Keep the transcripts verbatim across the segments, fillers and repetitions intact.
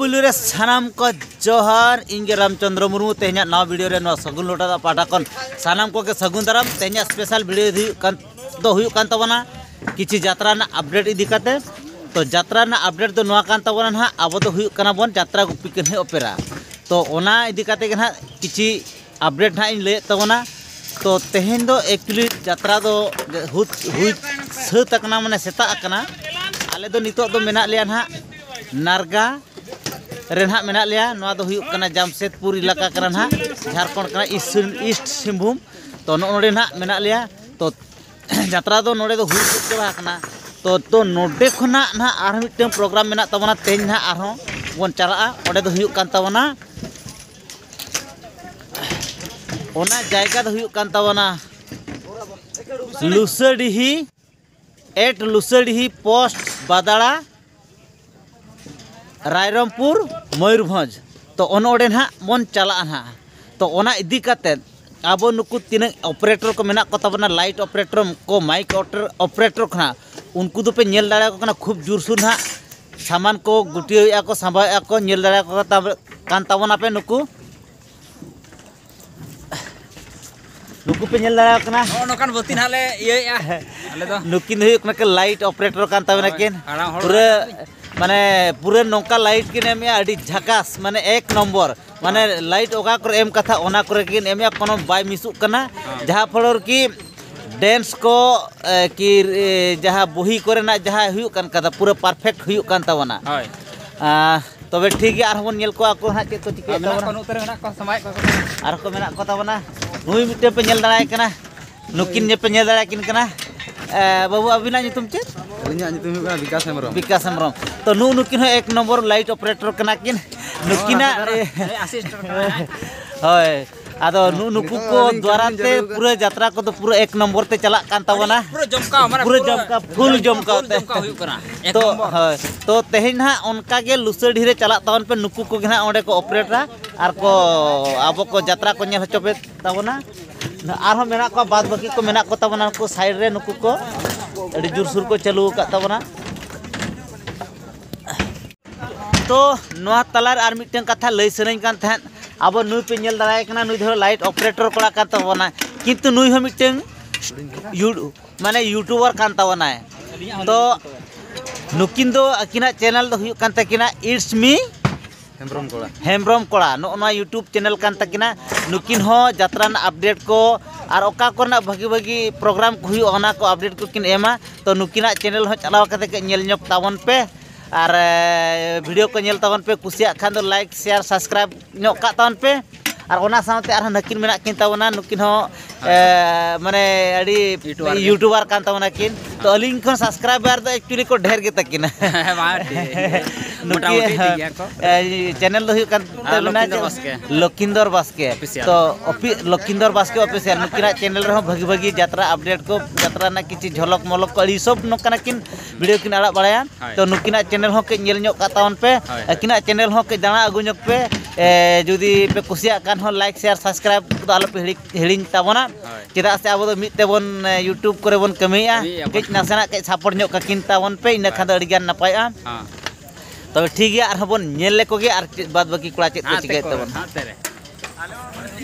ᱯᱩᱭᱞᱩ ᱨᱮ ᱥᱟᱱᱟᱢ ᱠᱚ ᱡᱚᱦᱟᱨ, ᱤᱧ ᱜᱮ ᱨᱟᱢᱪᱚᱸᱫᱽᱨᱚ ᱢᱩᱨᱢᱩ᱾ ᱛᱮᱦᱮᱧᱟᱜ ᱱᱟᱣᱟ ᱵᱷᱤᱰᱤᱭᱳ ᱨᱮ ᱱᱚᱣᱟ ᱥᱟᱹᱜᱩᱱ ᱞᱚᱴᱟ ᱫᱟᱜ ᱯᱟᱦᱴᱟ ᱠᱷᱚᱱ ᱥᱟᱱᱟᱢ ᱠᱚᱜᱮ ᱥᱟᱹᱜᱩᱱ ᱫᱟᱨᱟᱢ᱾ ᱛᱮᱦᱮᱧᱟᱜ ᱥᱯᱮᱥᱟᱞ ᱵᱷᱤᱰᱤᱭᱳ ᱫᱚ ᱦᱩᱭᱩᱜ ᱠᱟᱱ, ᱫᱚ ᱦᱩᱭᱩᱜ ᱠᱟᱱ ᱛᱟᱵᱚᱱᱟ ᱠᱤᱪᱷᱤ ᱡᱟᱛᱨᱟ ᱨᱮᱱᱟᱜ ᱟᱯᱰᱮᱴ ᱤᱫᱤ ᱠᱟᱛᱮ᱾ ᱛᱚ ᱡᱟᱛᱨᱟ ᱨᱮᱱᱟᱜ ᱟᱯᱰᱮᱴ ᱫᱚ ᱱᱚᱣᱟ ᱠᱟᱱ ᱛᱟᱵᱚᱱᱟ ᱱᱟᱦᱟᱜ, ᱟᱵᱚ ᱫᱚ ᱦᱩᱭᱩᱜ ᱠᱟᱱᱟ ᱵᱚᱱ ᱡᱟᱛᱨᱟ ᱜᱩᱯᱤ ᱠᱟᱹᱱᱦᱤ ᱚᱯᱮᱨᱟ᱾ ᱛᱚ ᱚᱱᱟ ᱤᱫᱤ ᱠᱟᱛᱮ ᱜᱮ ᱱᱟᱦᱟᱜ ᱠᱤᱪᱷᱤ ᱟᱯᱰᱮᱴ ᱱᱟᱦᱟᱜ ᱤᱧ ᱞᱟᱹᱭᱮᱫ ᱛᱟᱵᱚᱱᱟ᱾ ᱛᱚ ᱛᱮᱦᱮᱧ ᱫᱚ ᱮᱠᱪᱩᱭᱮᱞᱤ ᱡᱟᱛᱨᱟ ᱫᱚ ᱦᱩᱭ, ᱦᱩᱭ ᱥᱟᱹᱛ ᱟᱠᱟᱱᱟ, ᱢᱟᱱᱮ ᱥᱮᱛᱟᱜ ᱟᱠᱟᱱᱟ᱾ ᱟᱞᱮ ᱫᱚ ᱱᱤᱛᱚᱜ ᱫᱚ ᱢᱮᱱᱟᱜ ᱞᱮᱭᱟ ᱱᱟᱦᱟᱜ ᱱᱟᱨᱜᱟ ᱨᱮ ᱱᱟᱦᱟᱜ ᱢᱮᱱᱟᱜ ᱞᱮᱭᱟ᱾ ᱱᱚᱣᱟ ᱫᱚ ᱦᱩᱭᱩᱜ ᱠᱟᱱᱟ ᱡᱟᱢᱥᱮᱫᱽᱯᱩᱨ ᱮᱞᱟᱠᱟ ᱠᱟᱱᱟ ᱱᱟᱦᱟᱜ, ᱡᱷᱟᱲᱠᱷᱚᱸᱰ ᱠᱟᱱᱟ, ᱤᱥᱴ, ᱤᱥᱴ ᱥᱤᱝᱵᱷᱩᱢ᱾ ᱛᱚ ᱱᱚᱜᱼᱚ ᱱᱚᱰᱮ ᱱᱟᱦᱟᱜ ᱢᱮᱱᱟᱜ ᱞᱮᱭᱟ᱾ ᱛᱚ ᱡᱟᱛᱨᱟ ᱫᱚ ᱱᱚᱰᱮ ᱫᱚ ᱦᱩᱭ ᱥᱟᱹᱛ ᱪᱟᱵᱟ ᱟᱠᱟᱱᱟ᱾ ᱛᱚ, ᱛᱚ ᱱᱚᱰᱮ ᱠᱷᱚᱱᱟᱜ ᱱᱟᱦᱟᱜ ᱟᱨᱦᱚᱸ ᱢᱤᱫᱴᱟᱝ ᱯᱨᱳᱜᱨᱟᱢ ᱢᱮᱱᱟᱜ ᱛᱟᱵᱚᱱᱟ, ᱛᱮᱦᱮᱧ ᱱᱟᱦᱟᱜ ᱟᱨᱦᱚᱸ ᱵᱚᱱ ᱪᱟᱞᱟᱜᱼᱟ᱾ ᱚᱸᱰᱮ ᱫᱚ ᱦᱩᱭᱩᱜ ᱠᱟᱱ ᱛᱟᱵᱚᱱᱟ, ᱚᱱᱟ ᱡᱟᱭᱜᱟ ᱫᱚ ᱦᱩᱭᱩᱜ ᱠᱟᱱ ᱛᱟᱵᱚᱱᱟ ᱞᱩᱥᱟᱹᱰᱤᱦᱤ, ᱮᱴ ᱞᱩᱥᱟᱹᱰᱤᱦᱤ ᱯᱳᱥᱴ ᱵᱟᱫᱟᱲᱟ, ᱨᱟᱭᱨᱚᱝᱯᱩᱨ, ᱢᱚᱭᱩᱨᱵᱷᱚᱸᱡᱽ᱾ ᱛᱚ ᱚᱱ ᱚᱸᱰᱮ ᱱᱟᱦᱟᱜ ᱵᱚᱱ ᱪᱟᱞᱟᱜᱼᱟ ᱱᱟᱦᱟᱜ᱾ ᱛᱚ ᱚᱱᱟ ᱤᱫᱤ ᱠᱟᱛᱮᱫ ᱟᱵᱚ ᱱᱩᱠᱩ ᱛᱤᱱᱟᱹᱜ ᱚᱯᱟᱨᱮᱴᱚᱨ ᱠᱚ ᱢᱮᱱᱟᱜ ᱠᱚ ᱛᱟᱵᱚᱱᱟ, ᱞᱟᱭᱤᱴ ᱚᱯᱟᱨᱮᱴᱚᱨ ᱠᱚ, ᱢᱟᱭᱤᱠ ᱚᱯᱟᱨᱮᱴᱚᱨ ᱠᱚ ᱱᱟᱦᱟᱜ, ᱩᱱᱠᱩ ᱫᱚᱯᱮ ᱧᱮᱞ ᱫᱟᱲᱮᱭᱟᱠᱚ ᱠᱟᱱᱟ ᱠᱷᱩᱵ ᱡᱳᱨᱥᱳᱨ ᱱᱟᱦᱟᱜ ᱥᱟᱢᱟᱱ ᱠᱚ ᱜᱩᱴᱭᱟᱹᱣᱮᱫᱼᱟ ᱠᱚ, ᱥᱟᱢᱵᱟᱣᱮᱫᱼᱟ ᱠᱚ, ᱧᱮᱞ ᱫᱟᱲᱮᱭᱟᱠᱚ ᱠᱟᱱ ᱛᱟᱵᱚᱱᱟᱯᱮ ᱱᱩᱠᱩ᱾ ᱱᱩᱠᱩ ᱯᱮ ᱧᱮᱞ ᱫᱟᱲᱮᱭᱟᱠᱚ ᱠᱟᱱᱟ᱾ ᱱᱚᱜᱼᱚ ᱱᱚᱝᱠᱟᱱ ᱵᱟᱹᱛᱤ ᱱᱟᱦᱟᱜ ᱞᱮ ᱤᱭᱟᱹᱭᱮᱫᱼᱟ ᱟᱞᱮ ᱫᱚ᱾ ᱱᱩᱠᱤᱱ ᱫᱚ ᱦᱩᱭᱩᱜ ᱠᱟᱱᱟ ᱠᱤᱱ ᱞᱟᱭᱤᱴ ᱚᱯᱟᱨᱮᱴᱚᱨ ᱠᱟᱱ ᱛᱟᱵᱮᱱᱟ ᱦᱳᱭ, ᱠᱤᱱ᱾ ᱦᱟᱲᱟᱢ ᱦᱚᱲ ᱯᱩᱨᱟᱹ ᱠᱟᱱᱟ ᱠᱤᱱ᱾ ᱢᱟᱱᱮ ᱯᱩᱨᱟᱹ ᱱᱚᱝᱠᱟ ᱞᱟᱭᱤᱴ ᱠᱤᱱ ᱮᱢᱮᱜᱼᱟ, ᱟᱹᱰᱤ ᱡᱷᱟᱠᱟᱥ, ᱢᱟᱱᱮ ᱮᱠ ᱱᱚᱢᱵᱚᱨ᱾ ᱢᱟᱱᱮ ᱞᱟᱭᱤᱴ ᱚᱠᱟ ᱠᱚᱨᱮ ᱮᱢ ᱠᱟᱛᱷᱟ ᱚᱱᱟ ᱠᱚᱨᱮ ᱠᱤᱱ ᱮᱢᱮᱜᱼᱟ, ᱠᱳᱱᱳ ᱵᱟᱭ ᱢᱤᱥᱚᱜ ᱠᱟᱱᱟ᱾ ᱦᱮᱸ᱾ ᱡᱟᱦᱟᱸ ᱯᱷᱚᱞᱚᱨ ᱠᱤ ᱰᱮᱱᱥ ᱠᱚ, ᱮ, ᱠᱤ, ᱮ, ᱡᱟᱦᱟᱸ ᱵᱚᱦᱤ ᱠᱚᱨᱮᱱᱟᱜ ᱡᱟᱦᱟᱸ ᱦᱩᱭᱩᱜ ᱠᱟᱱ ᱠᱟᱛᱷᱟ ᱯᱩᱨᱟᱹ ᱯᱟᱨᱯᱷᱮᱠᱴ ᱦᱩᱭᱩᱜ ᱠᱟᱱ ᱛᱟᱵᱚᱱᱟ᱾ ᱦᱳᱭ᱾ ᱟ, ᱛᱚᱵᱮ ᱴᱷᱤᱠ ᱜᱮᱭᱟ, ᱟᱨᱦᱚᱸ ᱵᱚᱱ ᱧᱮᱞ ᱠᱚᱣᱟ ᱟᱠᱚ ᱦᱟᱸᱜ ᱪᱮᱫ ᱠᱚ ᱪᱤᱠᱟᱹᱭᱮᱫ ᱢᱮᱱᱟᱜ ᱛᱟᱵᱚᱱᱟ᱾ ᱠᱚᱣᱟ, ᱱᱚᱛᱮ ᱨᱮ ᱢᱮᱱᱟᱜ ᱠᱚᱣᱟ, ᱥᱟᱢᱟᱭᱮᱫ ᱠᱚᱣᱟ ᱠᱚ᱾ ᱟᱨᱦᱚᱸ ᱠᱚ ᱢᱮᱱᱟᱜ ᱠᱚ ᱛᱟᱵᱚᱱᱟ᱾ ᱱᱩᱭ ᱢᱤᱫᱴᱮᱱ ᱯᱮ ᱧᱮᱞ ᱫᱟᱲᱮᱭᱟᱭ ᱠᱟᱱᱟ, ᱱᱩᱠᱤᱱ ᱧᱮᱞ ᱯᱮ ᱧᱮᱞ ᱫᱟᱲᱮᱭᱟᱠᱤᱱ ᱠᱟᱱᱟ᱾ ᱮ, ᱵᱟᱹᱵᱩ, ᱟᱹᱵᱤᱱᱟᱜ ᱧᱩᱛᱩᱢ ᱪᱮᱫ? ᱟᱹᱞᱤᱧᱟᱜ ᱧᱩᱛᱩᱢ ᱦᱩᱭᱩᱜ ᱠᱟᱱᱟ ᱵᱤᱠᱟᱥ ᱦᱮᱢᱵᱨᱚᱢ᱾ ᱵᱤᱠᱟᱥ ᱦᱮᱢᱵᱨᱚᱢ᱾ ᱛᱚ ᱱᱩᱜᱼᱩ ᱱᱩᱠᱤᱱ ᱦᱚᱸ ᱮᱠ ᱱᱚᱢᱵᱚᱨ ᱞᱟᱭᱤᱴ ᱚᱯᱟᱨᱮᱴᱚᱨ ᱠᱟᱱᱟ ᱠᱤᱱ᱾ ᱱᱩᱠᱤᱱᱟᱜ, ᱦᱳᱭ, ᱟᱥᱤᱥᱴᱮᱱᱴ ᱠᱟᱱᱟᱭ᱾ ᱦᱳᱭ, ᱟᱫᱚ ᱱᱩᱜᱼᱩ ᱱᱩᱠᱩ ᱱᱤᱛᱚᱜ ᱠᱚ ᱟᱹᱞᱤᱧ ᱫᱣᱟᱨᱟ ᱠᱟᱹᱢᱤ ᱛᱮ ᱪᱟᱹᱞᱩ ᱠᱟᱱᱟ᱾ ᱯᱩᱨᱟᱹ ᱡᱟᱛᱨᱟ ᱠᱚᱫᱚ ᱯᱩᱨᱟᱹ ᱮᱠ ᱱᱚᱢᱵᱚᱨ ᱛᱮ ᱪᱟᱞᱟᱜ ᱠᱟᱱ ᱛᱟᱵᱚᱱᱟ᱾ ᱯᱩᱨᱟᱹ ᱡᱚᱢᱠᱟᱣ, ᱢᱟᱱᱮ ᱯᱩᱨᱟᱹ ᱯᱩᱨᱟᱹ ᱡᱚᱢᱠᱟᱣ, ᱯᱷᱩᱞ ᱡᱚᱢᱠᱟᱣ ᱯᱷᱩᱞ ᱛᱮ᱾ ᱡᱚᱢᱠᱟᱣ ᱦᱩᱭᱩᱜ ᱠᱟᱱᱟ, ᱮᱠ ᱛᱚ, ᱱᱚᱢᱵᱚᱨ᱾ ᱦᱳᱭ, ᱛᱚ ᱛᱮᱦᱮᱧ ᱱᱟᱦᱟᱜ ᱚᱱᱠᱟ ᱜᱮ ᱞᱩᱥᱟᱹᱰᱤᱦᱤ ᱨᱮ ᱪᱟᱞᱟᱜ ᱛᱟᱵᱚᱱ ᱯᱮ, ᱱᱩᱠᱩ ᱠᱚᱜᱮ ᱱᱟᱦᱟᱜ ᱚᱸᱰᱮ ᱠᱚ ᱚᱯᱟᱨᱮᱴᱟ ᱟᱨ ᱠᱚ ᱟᱵᱚ ᱠᱚ ᱡᱟᱛᱨᱟ ᱠᱚ ᱧᱮᱞ ᱦᱚᱪᱚ ᱯᱮ ᱛᱟᱵᱚᱱᱟ᱾ ᱟᱨᱦᱚᱸ ᱢᱮᱱᱟᱜ ᱠᱚᱣᱟ, ᱵᱟᱫ ᱵᱟᱹᱠᱤ ᱠᱚ ᱢᱮᱱᱟᱜ ᱠᱚ ᱛᱟᱵᱚᱱᱟ, ᱱᱩᱠᱩ ᱥᱟᱭᱤᱰ ᱨᱮ ᱱᱩᱠᱩ ᱠᱚ ᱟᱹᱰᱤ ᱡᱳᱨᱥᱳᱨ ᱠᱚ ᱪᱟᱹᱞᱩ ᱟᱠᱟᱫ ᱛᱟᱵᱚᱱᱟ᱾ ᱛᱚ ᱛᱚ ᱱᱚᱣᱟ ᱛᱟᱞᱟᱨᱮ ᱟᱨ ᱢᱤᱫᱴᱟᱝ ᱠᱟᱛᱷᱟ ᱞᱟᱹᱭ ᱥᱟᱱᱟᱧ ᱠᱟᱱ ᱛᱟᱦᱮᱸᱫ᱾ ᱟᱵᱚ ᱱᱩᱭ ᱯᱮ ᱧᱮᱞ ᱫᱟᱲᱮᱭᱟᱭ ᱠᱟᱱᱟ, ᱱᱩᱭ ᱫᱚ ᱞᱟᱭᱤᱴ ᱚᱯᱟᱨᱮᱴᱚᱨ ᱠᱚᱲᱟ ᱠᱟᱱ ᱛᱟᱵᱚᱱᱟ, ᱠᱤᱱᱛᱩ ᱱᱩᱭ ᱦᱚᱸ ᱢᱤᱫᱴᱟᱝ ᱭᱩ- ᱢᱟᱱᱮ ᱭᱩᱴᱩᱵᱟᱨ ᱠᱟᱱ ᱛᱟᱵᱚᱱᱟᱭ᱾ ᱛᱚ ᱱᱩᱠᱤᱱ ᱫᱚ ᱟᱹᱠᱤᱱᱟᱜ ᱪᱮᱱᱮᱞ ᱫᱚ ᱦᱩᱭᱩᱜ ᱠᱟᱱ ᱛᱟᱹᱠᱤᱱᱟ ᱤᱴᱥ ᱢᱤ ᱦᱮᱢᱵᱨᱚᱢ ᱠᱚᱲᱟ᱾ ᱦᱮᱢᱵᱨᱚᱢ ᱠᱚᱲᱟ, ᱱᱚᱜᱼᱚ ᱱᱚᱣᱟ ᱭᱩᱴᱩᱵᱽ ᱪᱮᱱᱮᱞ ᱠᱟᱱ ᱛᱟᱹᱠᱤᱱᱟ᱾ ᱱᱩᱠᱤᱱ ᱦᱚᱸ ᱡᱟᱛᱨᱟ ᱨᱮᱱᱟᱜ ᱟᱯᱰᱮᱴ ᱠᱚ ᱟᱨ ᱚᱠᱟ ᱠᱚᱨᱮᱱᱟᱜ ᱵᱷᱟᱹᱜᱤ ᱵᱷᱟᱹᱜᱤ ᱯᱨᱳᱜᱨᱟᱢ ᱠᱚ ᱦᱩᱭᱩᱜᱼᱟ, ᱚᱱᱟ ᱠᱚ ᱟᱯᱰᱮᱴ ᱠᱚᱠᱤᱱ ᱮᱢᱟ᱾ ᱛᱚ ᱱᱩᱠᱤᱱᱟᱜ ᱪᱮᱱᱮᱞ ᱦᱚᱸ ᱪᱟᱞᱟᱣ ᱠᱟᱛᱮ ᱠᱟᱹᱡ ᱧᱮᱞ ᱧᱚᱜ ᱛᱟᱵᱚᱱ ᱯᱮ ᱟᱨ ᱮ, ᱵᱷᱤᱰᱤᱭᱳ ᱠᱚ ᱧᱮᱞ ᱛᱟᱵᱚᱱ ᱯᱮ, ᱠᱩᱥᱤᱭᱟᱜ ᱠᱷᱟᱱ ᱫᱚ ᱞᱟᱭᱤᱠ, ᱥᱮᱭᱟᱨ, ᱥᱟᱵᱥᱠᱨᱟᱭᱤᱵ ᱧᱚᱜ ᱠᱟᱜ ᱛᱟᱵᱚᱱ ᱯᱮ᱾ ᱟᱨ ᱚᱱᱟ ᱥᱟᱶᱛᱮ ᱟᱨᱦᱚᱸ ᱱᱟᱹᱠᱤᱱ ᱢᱮᱱᱟᱜ ᱠᱤᱱ ᱛᱟᱵᱚᱱᱟ, ᱱᱩᱠᱤᱱ ᱦᱚᱸ ᱦᱳᱭ᱾ ᱮ, ᱢᱟᱱᱮ ᱟᱹᱰᱤ ᱭᱩᱴᱩᱵᱟᱨ ᱜᱮ᱾ ᱭᱩᱴᱩᱵᱟᱨ ᱠᱟᱱ ᱛᱟᱵᱚᱱᱟ ᱠᱤᱱ᱾ ᱛᱚ ᱟᱹᱞᱤᱧ ᱠᱷᱚᱱ ᱥᱟᱵᱥᱠᱨᱟᱭᱵᱟᱨ ᱫᱚ ᱮᱠᱪᱩᱭᱮᱞᱤ ᱠᱚ ᱰᱷᱮᱨ ᱜᱮᱛᱟ ᱠᱤᱱᱟ᱾ ᱦᱮᱸ, ᱢᱟ ᱴᱷᱤᱠ᱾ ᱱᱩᱠᱤᱱ, ᱢᱚᱴᱟᱢᱩᱴᱤ ᱴᱷᱤᱠ ᱜᱮᱭᱟ ᱠᱚ᱾ ᱮ, ᱪᱮᱱᱮᱞ ᱫᱚ ᱦᱩᱭᱩᱜ ᱠᱟᱱ ᱟᱨ ᱛᱟᱵᱚᱱᱟ ᱞᱚᱠᱷᱤᱱᱫᱚᱨ ᱪᱮᱫ? ᱵᱟᱥᱠᱮ᱾ ᱞᱚᱠᱷᱤᱱᱫᱚᱨ ᱵᱟᱥᱠᱮ᱾ ᱚᱯᱷᱤᱥᱤᱭᱟᱞ᱾ ᱛᱚ ᱚᱯᱷᱤ- ᱞᱚᱠᱷᱤᱱᱫᱚᱨ ᱵᱟᱥᱠᱮ ᱚᱯᱷᱤᱥᱤᱭᱟᱞ, ᱱᱩᱠᱤᱱᱟᱜ ᱪᱮᱱᱮᱞ ᱨᱮᱦᱚᱸ ᱵᱷᱟᱹᱜᱤ ᱵᱷᱟᱹᱜᱤ ᱡᱟᱛᱨᱟ ᱟᱯᱰᱮᱴ ᱠᱚ, ᱡᱟᱛᱨᱟ ᱨᱮᱱᱟᱜ ᱠᱤᱪᱷᱩ ᱡᱷᱚᱞᱚᱠ ᱢᱚᱞᱚᱠ ᱠᱚ, ᱟᱹᱰᱤ ᱥᱚᱵ ᱱᱚᱝᱠᱟᱱᱟᱜ ᱠᱤᱱ ᱵᱷᱤᱰᱤᱭᱳ ᱠᱤᱱ ᱟᱲᱟᱜ ᱵᱟᱲᱟᱭᱟ᱾ ᱦᱳᱭ᱾ ᱛᱚ ᱱᱩᱠᱤᱱᱟᱜ ᱪᱮᱱᱮᱞ ᱦᱚᱸ ᱠᱟᱹᱡ ᱧᱮᱞ ᱧᱚᱜ ᱠᱟᱜ ᱛᱟᱵᱚᱱ ᱯᱮ᱾ ᱦᱳᱭ᱾ ᱟᱹᱠᱤᱱᱟᱜ ᱪᱮᱱᱮᱞ ᱦᱚᱸ ᱠᱟᱹᱡ ᱫᱟᱬᱟ ᱟᱹᱜᱩ ᱧᱚᱜ ᱯᱮ᱾ ᱮ, ᱡᱩᱫᱤ ᱯᱮ ᱠᱩᱥᱤᱭᱟᱜ ᱠᱟᱱ ᱦᱚᱸ ᱞᱟᱭᱤᱠ, ᱥᱮᱭᱟᱨ, ᱥᱟᱵᱥᱠᱨᱟᱭᱤᱵ ᱠᱚᱫᱚ ᱟᱞᱚ ᱯᱮ ᱦᱤᱲᱤ- ᱦᱤᱲᱤᱧ ᱛᱟᱵᱚᱱᱟ᱾ ᱦᱳᱭ᱾ ᱪᱮᱫᱟᱜ ᱥᱮ ᱟᱵᱚ ᱫᱚ ᱢᱤᱫ ᱛᱮᱵᱚᱱ, ᱮ, ᱭᱩᱴᱩᱵᱽ ᱠᱚᱨᱮ ᱵᱚᱱ ᱠᱟᱹᱢᱤᱭᱮᱫᱼᱟ᱾ ᱠᱟᱹᱢᱤᱭᱮᱫᱼᱟ ᱠᱟᱹᱡ ᱵᱚᱱ᱾ ᱱᱟᱥᱮᱱᱟᱜ ᱠᱟᱹᱡ ᱥᱟᱯᱳᱨᱴ ᱧᱚᱜ ᱠᱟᱹᱠᱤᱱ ᱛᱟᱵᱚᱱ ᱯᱮ, ᱤᱱᱟᱹ ᱠᱷᱟᱱ ᱫᱚ ᱦᱳᱭ᱾ ᱟᱹᱰᱤ ᱜᱟᱱ ᱱᱟᱯᱟᱭᱚᱜᱼᱟ᱾ ᱦᱮᱸ᱾ ᱛᱚᱵᱮ ᱴᱷᱤᱠ ᱜᱮᱭᱟ, ᱟᱨᱦᱚᱸ ᱵᱚᱱ ᱧᱮᱞ ᱞᱮᱠᱚ ᱜᱮ ᱟᱨ ᱪᱮᱫ ᱠᱚ ᱦᱟᱱᱛᱮ ᱪᱤᱠᱟᱹᱭᱮᱫ ᱠᱚ, ᱛᱟᱵᱚᱱᱟ᱾ ᱦᱟᱱᱛᱮ ᱨᱮ᱾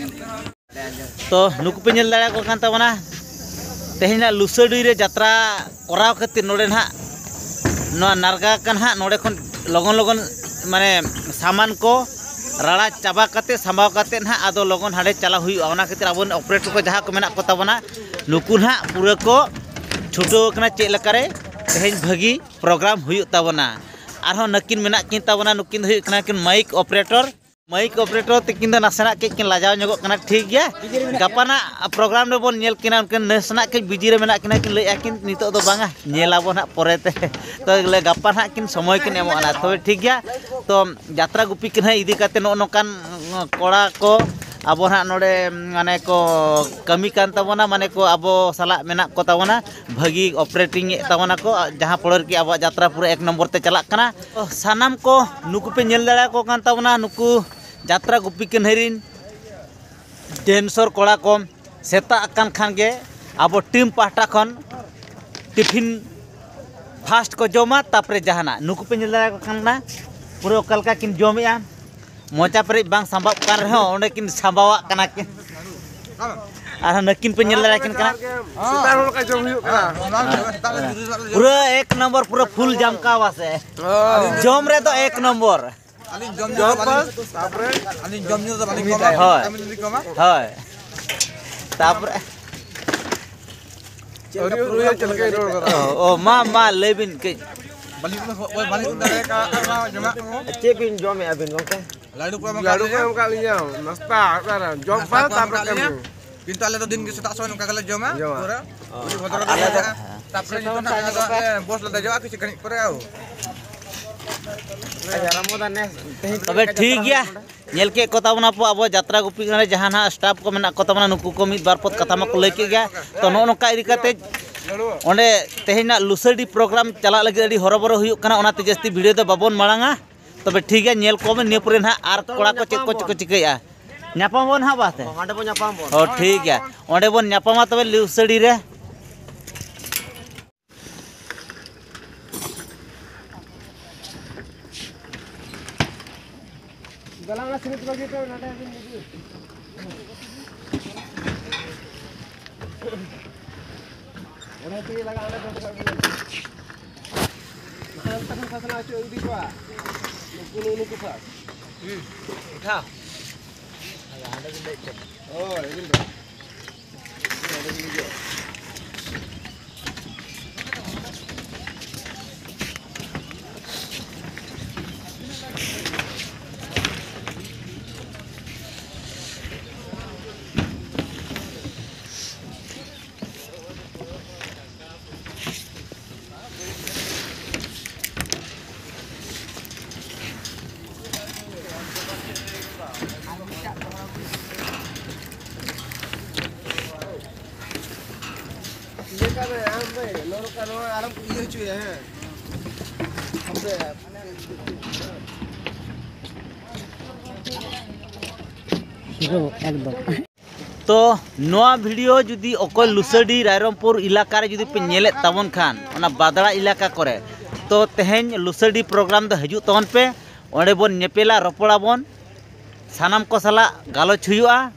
ᱛᱚ ᱱᱩᱠᱩ ᱯᱮ ᱧᱮᱞ ᱫᱟᱲᱮᱭᱟᱠᱚ ᱠᱟᱱ ᱛᱟᱵᱚᱱᱟ, ᱛᱮᱦᱮᱧᱟᱜ ᱞᱩᱥᱟᱹᱰᱤ ᱨᱮ ᱡᱟᱛᱨᱟ ᱠᱚᱨᱟᱣ ᱠᱷᱟᱹᱛᱤᱨ ᱱᱚᱰᱮ ᱱᱟᱦᱟᱜ ᱱᱚᱣᱟ ᱱᱟᱨᱜᱟ ᱠᱟᱱ ᱦᱟᱸᱜ, ᱱᱚᱰᱮ ᱠᱷᱚᱱ ᱞᱚᱜᱚᱱ ᱞᱚᱜᱚᱱ ᱢᱟᱱᱮ ᱥᱟᱢᱟᱱ ᱠᱚ ᱨᱟᱲᱟ ᱪᱟᱵᱟ ᱠᱟᱛᱮ, ᱥᱟᱢᱵᱟᱣ ᱠᱟᱛᱮ ᱱᱟᱦᱟᱜ ᱟᱫᱚ ᱞᱚᱜᱚᱱ ᱦᱟᱸᱰᱮ ᱪᱟᱞᱟᱣ ᱦᱩᱭᱩᱜᱼᱟ᱾ ᱚᱱᱟ ᱠᱷᱟᱹᱛᱤᱨ ᱟᱵᱚ ᱨᱮᱱ ᱚᱯᱟᱨᱮᱴᱚᱨ ᱠᱚ ᱡᱟᱦᱟᱸ ᱠᱚ ᱢᱮᱱᱟᱜ ᱠᱚ ᱛᱟᱵᱚᱱᱟ, ᱱᱩᱠᱩ ᱱᱟᱦᱟᱜ ᱯᱩᱨᱟᱹ ᱠᱚ ᱪᱷᱩᱴᱟᱹᱣ ᱠᱟᱱᱟ ᱪᱮᱫ ᱞᱮᱠᱟᱨᱮ ᱛᱮᱦᱮᱧ ᱵᱷᱟᱹᱜᱤ ᱯᱨᱳᱜᱨᱟᱢ ᱦᱩᱭᱩᱜ ᱛᱟᱵᱚᱱᱟ᱾ ᱟᱨᱦᱚᱸ ᱱᱟᱹᱠᱤᱱ ᱢᱮᱱᱟᱜ ᱠᱤᱱ ᱛᱟᱵᱚᱱᱟ, ᱱᱩᱠᱤᱱ ᱫᱚ ᱦᱩᱭᱩᱜ ᱠᱟᱱᱟ ᱠᱤᱱ ᱢᱟᱭᱤᱠ ᱚᱯᱟᱨᱮᱴᱚᱨ᱾ ᱢᱟᱭᱤᱠ ᱚᱯᱟᱨᱮᱴᱚᱨ ᱛᱤᱠᱤᱱ ᱫᱚ ᱱᱟᱥᱮᱱᱟᱜ ᱠᱟᱹᱡ ᱠᱤᱱ ᱞᱟᱡᱟᱣ ᱧᱚᱜᱚᱜ ᱠᱟᱱᱟ, ᱴᱷᱤᱠ ᱜᱮᱭᱟ᱾ ᱜᱟᱯᱟ ᱱᱟᱜ ᱯᱨᱳᱜᱨᱟᱢ ᱨᱮᱵᱚᱱ ᱧᱮᱞ ᱠᱤᱱᱟ, ᱩᱱᱠᱤᱱ ᱱᱟᱥᱮᱱᱟᱜ ᱠᱟᱹᱡ ᱵᱤᱡᱤ ᱨᱮ ᱢᱮᱱᱟᱜ ᱠᱤᱱᱟ, ᱠᱤᱱ ᱞᱟᱹᱭᱮᱫᱼᱟ ᱠᱤᱱ ᱱᱤᱛᱚᱜ ᱫᱚ ᱵᱟᱝᱟ, ᱧᱮᱞ ᱟᱵᱚ ᱱᱟᱜ ᱯᱚᱨᱮᱛᱮ᱾ ᱛᱚ ᱜᱟᱯᱟ ᱱᱟᱜ ᱠᱤᱱ ᱥᱚᱢᱚᱭ ᱠᱤᱱ ᱮᱢᱚᱜᱼᱟ ᱱᱟᱜ, ᱛᱚᱵᱮ ᱴᱷᱤᱠ ᱜᱮᱭᱟ᱾ ᱛᱚ ᱡᱟᱛᱨᱟ ᱜᱩᱯᱤ ᱠᱟᱹᱱᱦᱟᱹ ᱤᱫᱤ ᱠᱟᱛᱮ ᱱᱚᱜᱼᱚ ᱱᱚᱝᱠᱟᱱ ᱠᱚᱲᱟ ᱠᱚ ᱟᱵᱚ ᱱᱟᱜ ᱱᱚᱰᱮ ᱢᱟᱱᱮ ᱠᱚ ᱠᱟᱹᱢᱤ ᱠᱟᱱ ᱛᱟᱵᱚᱱᱟ, ᱢᱟᱱᱮ ᱠᱚ ᱟᱵᱚ ᱥᱟᱞᱟᱜ ᱢᱮᱱᱟᱜ ᱠᱚ ᱛᱟᱵᱚᱱᱟ, ᱵᱷᱟᱹᱜᱤ ᱚᱯᱟᱨᱮᱴᱤᱝ ᱮᱫ ᱛᱟᱵᱚᱱᱟ ᱠᱚ, ᱡᱟᱦᱟᱸ ᱯᱚᱨᱮ ᱨᱮᱜᱮ ᱟᱵᱚᱣᱟᱜ ᱡᱟᱛᱨᱟ ᱯᱩᱨᱟᱹ ᱮᱠ ᱱᱚᱢᱵᱚᱨ ᱛᱮ ᱪᱟᱞᱟᱜ ᱠᱟᱱᱟ᱾ ᱛᱚ ᱥᱟᱱᱟᱢ ᱠᱚ ᱱᱩᱠᱩ ᱯᱮ ᱧᱮᱞ ᱫᱟᱲᱮᱭᱟᱠᱚ ᱠᱟᱱ ᱛᱟᱵᱚᱱᱟ, ᱱᱩᱠᱩ ᱡᱟᱛᱨᱟ ᱜᱩᱯᱤ ᱠᱟᱹᱱᱦᱟᱹᱭ ᱨᱤᱱ ᱰᱮᱱᱥᱚᱨ ᱠᱚᱲᱟ ᱠᱚ᱾ ᱥᱮᱛᱟᱜ ᱟᱠᱟᱱ ᱠᱷᱟᱱ ᱜᱮ ᱟᱵᱚ ᱴᱤᱢ ᱯᱟᱦᱴᱟ ᱠᱷᱚᱱ ᱴᱤᱯᱷᱤᱱ ᱯᱷᱟᱥᱴ ᱠᱚ ᱡᱚᱢᱟ, ᱛᱟᱯᱚᱨᱮ ᱡᱟᱦᱟᱱᱟᱜ᱾ ᱱᱩᱠᱩ ᱯᱮ ᱧᱮᱞ ᱫᱟᱲᱮᱭᱟᱠᱚ ᱠᱟᱱᱟ, ᱯᱩᱨᱟᱹ ᱚᱠᱟ ᱞᱮᱠᱟ ᱠᱤᱱ ᱡᱚᱢᱮᱜᱼᱟ, ᱢᱚᱪᱟ ᱯᱮᱨᱮᱡ ᱵᱟᱝ ᱥᱟᱢᱵᱟᱜ ᱠᱟᱱ ᱨᱮᱦᱚᱸ ᱚᱸᱰᱮ ᱠᱤᱱ ᱥᱟᱢᱵᱟᱣᱟᱜ ᱠᱟᱱᱟ ᱠᱤᱱ᱾ ᱟᱨᱦᱚᱸ ᱱᱟᱹᱠᱤᱱ ᱯᱮ ᱧᱮᱞ ᱫᱟᱲᱮᱭᱟᱠᱤᱱ ᱠᱟᱱᱟ᱾ ᱥᱮᱛᱟᱜ ᱦᱚᱲ ᱞᱮᱠᱟ ᱡᱚᱢ ᱦᱩᱭᱩᱜ ᱠᱟᱱᱟ᱾ ᱯᱩᱨᱟᱹ ᱮᱠ ᱱᱚᱢᱵᱚᱨ, ᱯᱩᱨᱟᱹ ᱯᱷᱩᱞ ᱡᱟᱢᱠᱟᱣᱟ ᱥᱮ᱾ ᱡᱚᱢ ᱨᱮᱫᱚ ᱮᱠ ᱱᱚᱢᱵᱚᱨ᱾ ᱟᱹᱞᱤᱧ ᱡᱚᱢ ᱧᱩ ᱫᱚ ᱵᱟᱹᱞᱤᱧ, ᱛᱟᱯᱚᱨᱮ ᱟᱹᱞᱤᱧ ᱡᱚᱢ ᱧᱩ ᱫᱚ ᱵᱟᱹᱞᱤᱧ ᱠᱚᱢᱟ, ᱦᱳᱭ᱾ ᱠᱟᱹᱢᱤ ᱫᱚᱞᱤᱧ ᱠᱚᱢᱟ᱾ ᱦᱳᱭ᱾ ᱛᱟᱯᱚᱨᱮ ᱟᱹᱣᱨᱤ ᱩᱨᱩᱭᱟ ᱪᱮᱫ ᱞᱮᱠᱟᱭ ᱨᱚᱲ ᱠᱟᱫᱟ᱾ ᱚ, ᱚ, ᱢᱟ, ᱢᱟ, ᱞᱟᱹᱭ ᱵᱤᱱ ᱠᱟᱹᱡ᱾ ᱵᱟᱹᱞᱤᱧ ᱩᱰᱩᱠ, ᱵᱟᱹᱞᱤᱧ ᱩᱰᱩᱠ ᱫᱟᱲᱮ ᱠᱟᱜᱼᱟ, ᱟᱨ ᱱᱚᱣᱟ ᱡᱚᱢᱟᱜ ᱠᱚ᱾ ᱪᱮᱫ ᱵᱤᱱ ᱡᱚᱢᱮᱫᱼᱟ ᱵᱤᱱ ᱜᱚᱢᱠᱮ? ᱞᱟᱹᱰᱩ ᱠᱚ ᱮᱢ ᱞᱟᱹᱰᱩ ᱠᱟᱜ ᱠᱚ ᱞᱤᱧᱟ᱾ ᱮᱢ ᱠᱟᱜ ᱞᱤᱧᱟ, ᱱᱟᱥᱛᱟ, ᱚᱠᱟᱨᱮ? ᱡᱚᱢ ᱱᱟᱥᱛᱟ ᱯᱟᱞ, ᱠᱚ ᱮᱢ ᱛᱟᱯᱚᱨᱮ ᱠᱟᱜ ᱞᱤᱧᱟ᱾ ᱠᱟᱹᱢᱤ᱾ ᱠᱤᱱᱛᱩ ᱟᱞᱮ ᱫᱚ ᱫᱤᱱ ᱜᱮ ᱥᱮᱛᱟᱜ ᱥᱚᱢᱚᱭ ᱱᱚᱝᱠᱟ ᱜᱮᱞᱮ ᱡᱚᱢᱟ, ᱡᱚᱢᱟ᱾ ᱯᱩᱨᱟᱹ᱾ ᱚ᱾ ᱟᱹᱰᱤ ᱵᱷᱚᱫᱨᱚ ᱟᱨ ᱜᱮᱞᱮ ᱟᱞᱮ ᱫᱚ ᱡᱚᱢᱟ᱾ ᱛᱟᱯᱚᱨᱮ ᱱᱤᱛᱚᱜ ᱱᱟᱜ ᱟᱞᱮ ᱫᱚ, ᱮ, ᱵᱚᱥ ᱞᱮ ᱫᱮᱡᱚᱜᱼᱟ ᱠᱤᱪᱷᱩ ᱜᱷᱟᱹᱲᱤᱡ ᱯᱚᱨᱮ, ᱟᱣ᱾ ᱟᱪᱪᱷᱟ, ᱨᱟᱢᱚᱫᱟ ᱱᱮᱥ ᱛᱮᱦᱮᱧ ᱛᱚᱵᱮ ᱪᱮᱫ ᱞᱮᱠᱟ ᱴᱷᱤᱠ ᱪᱟᱞᱟᱜ ᱜᱮᱭᱟ᱾ ᱠᱟᱱᱟ ᱱᱚᱰᱮ? ᱧᱮᱞ ᱠᱮᱫ ᱠᱚ ᱛᱟᱵᱚᱱᱟ ᱯᱮ ᱟᱵᱚ ᱡᱟᱛᱨᱟ ᱜᱩᱯᱤ ᱨᱮ ᱡᱟᱦᱟᱸ ᱱᱟᱦᱟᱜ ᱥᱴᱟᱯ ᱠᱚ ᱢᱮᱱᱟᱜ ᱠᱚ ᱛᱟᱵᱚᱱᱟ, ᱱᱩᱠᱩ ᱠᱚ ᱢᱤᱫ ᱵᱟᱨ ᱯᱚᱫ ᱠᱟᱛᱷᱟ ᱢᱟᱠᱚ ᱞᱟᱹᱭ ᱠᱮᱫ ᱜᱮᱭᱟ᱾ ᱛᱚ, ᱱᱚᱜᱼᱚ ᱱᱚᱝᱠᱟ ᱤᱫᱤ ᱠᱟᱛᱮ ᱚᱸᱰᱮ ᱛᱮᱦᱮᱧᱟᱜ ᱞᱩᱥᱟᱹᱰᱤ ᱯᱨᱳᱜᱨᱟᱢ ᱪᱟᱞᱟᱜ ᱞᱟᱹᱜᱤᱫ ᱟᱹᱰᱤ ᱦᱚᱨᱚᱵᱚᱨᱚ ᱦᱩᱭᱩᱜ ᱠᱟᱱᱟ, ᱚᱱᱟᱛᱮ ᱡᱟᱹᱥᱛᱤ ᱵᱷᱤᱰᱤᱭᱳ ᱫᱚ ᱵᱟᱵᱚᱱ ᱢᱟᱲᱟᱝᱟ᱾ ᱛᱚᱵᱮ ᱴᱷᱤᱠ ᱜᱮᱭᱟ, ᱧᱮᱞ ᱠᱚᱢ ᱱᱤᱭᱟᱹ ᱯᱚᱨᱮ ᱱᱟᱦᱟᱜ ᱟᱨ ᱠᱚᱲᱟ ᱠᱚ ᱪᱮᱫ ᱠᱚ ᱪᱤᱠᱟᱹᱭᱮᱫᱼᱟ᱾ ᱧᱟᱯᱟᱢ ᱵᱚᱱ ᱦᱟᱸᱜ ᱵᱟᱥᱮ? ᱚ, ᱦᱟᱸᱰᱮ ᱵᱚᱱ ᱧᱟᱯᱟᱢ ᱵᱚᱱ᱾ ᱚ, ᱴᱷᱤᱠ ᱜᱮᱭᱟ, ᱚᱸᱰᱮ ᱵᱚᱱ ᱧᱟᱯᱟᱢᱟ ᱛᱚᱵᱮ ᱞᱩᱥᱟᱹᱰᱤ ᱨᱮ᱾ ᱫᱮᱞᱟ ᱚᱱᱟ ᱥᱤᱢᱤᱴ ᱵᱟᱹᱜᱤ ᱦᱚᱴᱚ ᱱᱚᱰᱮ ᱵᱤᱱ ᱤᱫᱤ᱾ ᱚᱱᱟ ᱛᱮᱜᱮ ᱞᱟᱜᱟᱜᱼᱟ, ᱚᱸᱰᱮ ᱫᱚ ᱵᱟᱠᱷᱟᱱ ᱚᱱᱛᱮ ᱠᱷᱚᱱ ᱥᱟᱥᱱᱟ ᱦᱚᱪᱚ ᱤᱫᱤ ᱠᱚᱣᱟ᱾ ᱱᱩᱠᱩ, ᱱᱩᱠᱩ ᱠᱚ ᱥᱟᱵ᱾ ᱦᱩᱸ, ᱩᱴᱷᱟᱣ᱾ ᱦᱳᱭ, ᱟᱹᱵᱤᱱ ᱫᱚ᱾ ᱤᱭᱟᱹ ᱠᱟᱜ ᱢᱮ, ᱟᱢ ᱵᱷᱟᱹᱭ, ᱱᱚᱣᱟ ᱟᱨᱚᱢ ᱤᱭᱟᱹ ᱦᱚᱪᱚᱭᱟ, ᱦᱮᱸ᱾ ᱦᱟᱯᱮ᱾ ᱦᱤᱨᱳ ᱮᱠᱫᱚᱢ᱾ ᱛᱚ, ᱱᱚᱣᱟ ᱵᱷᱤᱰᱤᱭᱳ ᱡᱩᱫᱤ ᱚᱠᱚᱭ ᱞᱩᱥᱟᱹᱰᱤ ᱨᱟᱭᱨᱚᱝᱯᱩᱨ ᱮᱞᱟᱠᱟ ᱨᱮ ᱡᱩᱫᱤ ᱯᱮ ᱧᱮᱞᱮᱫ ᱛᱟᱵᱚᱱ ᱠᱷᱟᱱ, ᱚᱱᱟ ᱵᱟᱫᱽᱲᱟ ᱮᱞᱟᱠᱟ ᱠᱚᱨᱮ, ᱛᱚ, ᱛᱮᱦᱮᱧ ᱞᱩᱥᱟᱹᱰᱤ ᱯᱨᱳᱜᱨᱟᱢ ᱫᱚ ᱦᱤᱡᱩᱜ ᱛᱟᱵᱚᱱ ᱯᱮ᱾ ᱚᱸᱰᱮ ᱵᱚᱱ ᱧᱮᱯᱮᱞᱟ, ᱨᱚᱯᱚᱲᱟᱵᱚᱱ, ᱥᱟᱱᱟᱢ ᱠᱚ ᱥᱟᱞᱟᱜ ᱜᱟᱞᱚᱪ ᱦᱩᱭᱩᱜᱼᱟ᱾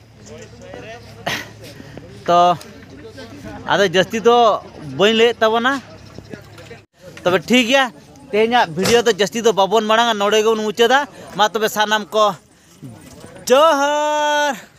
ᱛᱚ ᱟᱫᱚ ᱡᱟᱹᱥᱛᱤ ᱫᱚ ᱵᱟᱹᱧ ᱞᱟᱹᱭᱮᱫ ᱛᱟᱵᱚᱱᱟ᱾ ᱛᱚᱵᱮ ᱴᱷᱤᱠ ᱜᱮᱭᱟ, ᱛᱮᱦᱮᱧᱟᱜ ᱵᱷᱤᱰᱤᱭᱳ ᱫᱚ ᱡᱟᱹᱥᱛᱤ ᱫᱚ ᱵᱟᱵᱚᱱ ᱢᱟᱲᱟᱝᱟ, ᱱᱚᱰᱮ ᱜᱮᱵᱚᱱ ᱢᱩᱪᱟᱹᱫᱟ᱾ ᱢᱟ ᱛᱚᱵᱮ ᱥᱟᱱᱟᱢ ᱠᱚ ᱡᱚᱦᱟᱨ᱾